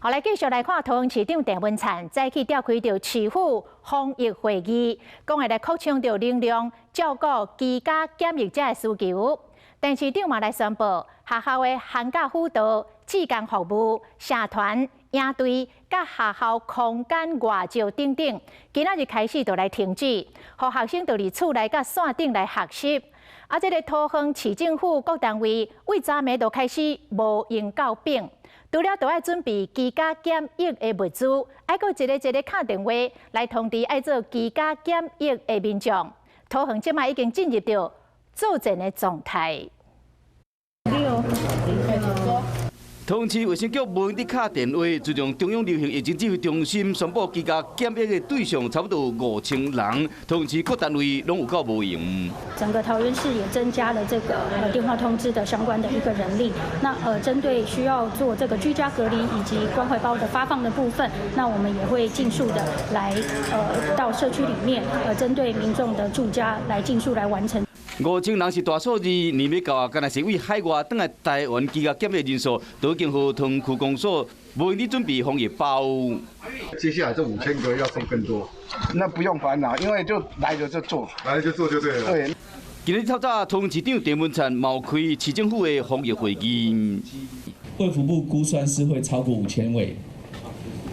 好，來繼續來看桃園市長鄭文燦，早起召開著市府防疫會議，講會來擴充著能量，照顧居家檢疫者的需求。鄭市長嘛來宣布，學校的寒假輔導、志工服務、社團、營隊、佮學校空間外借等等，今仔日開始就來停止，予學生就佇厝內佮線頂來學習。啊，這个桃園市政府各單位對昨暝就開始無閒到病。除了都愛準備居家檢疫的物資，還閣一个一个敲電話來通知愛做居家檢疫的民眾。桃園這擺已經進入著作戰的狀態。桃園市衛生局無閒佇敲電話，自從中央流行疫情指揮中心宣布居家檢疫的對象差不多5000人，桃園市各單位攏有夠無閒。整個桃園市也增加了這個電話通知的相關的一個人力。那針對需要做這個居家隔離以及關懷包的發放的部分，那我們也會盡速的來到社區裡面，針對民眾的住家來盡速來完成。 5000人是大數字，年尾到啊，敢若是對海外轉來台灣居家檢疫人數，都已經予桃園區公所無閒佇準備防疫包。接下來這5000個要送更多，那不用煩惱，因為就來了就做，來了就做就對了。對。今日透早，桃園市長鄭文燦嘛開市政府的防疫會議。衛福部估算是會超過5000位，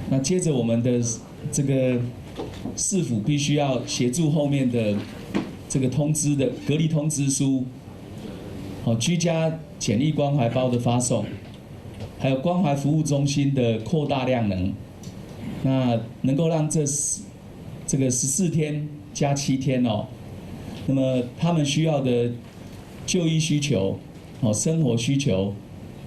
那接着我們的這個市府必須要協助後面的這個通知的隔離通知書，好，居家檢疫關懷包的發送，還有關懷服務中心的擴大量能，那能夠讓這個14天加7天哦，那麼他們需要的就醫需求、哦生活需求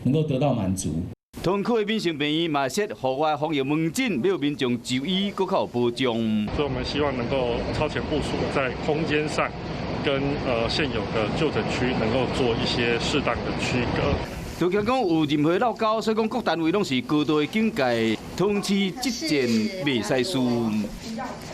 能夠得到滿足。桃園區的民生病院嘛設戶外防疫門診，予民眾就醫閣較有保障。所以我們希望能夠超前部署，在空間上跟現有的就診區能夠做一些適當的區隔。就驚講有任何漏溝，所以講各單位攏是高度的警戒，通知這戰袂使輸。